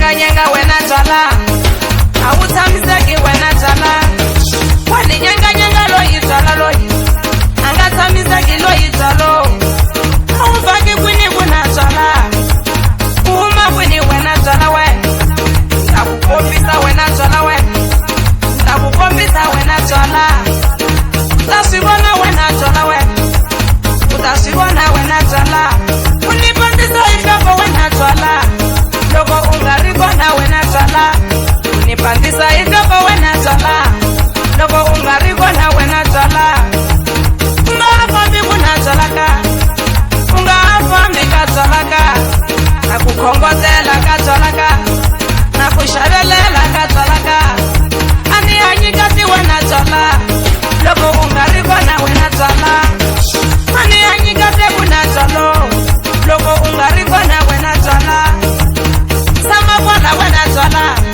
nyenganyenga wena byala a wu tshamiseki wena byala wa ni nyenganyenga loyi byala loyi a nga tshamiseki loyi byalo a wu vhaki kwini ku na byala u huma kwini wena byala wena ta ku kombisa wena byala wena ta ku kombisa wena byala ta swi vona wena byala wena u ta swi vona wena byala u ni pandzisa hi nhloko wena byala loko u nga ri kona wena byala u ni pandzisa hi nhloko wena byala loko u nga ri kona wena byala u nga ha fambi ku na byala ka u nga ha fambi ka byala ka na ku khongotela ka byala ka na ku xavelela ka byala ka a ni hanyi kasi wena byala loko u nga ri kona wena byala a ni hanyi kahle ku na byalo loko u nga ri kona wena byala tshama kwala wena byala.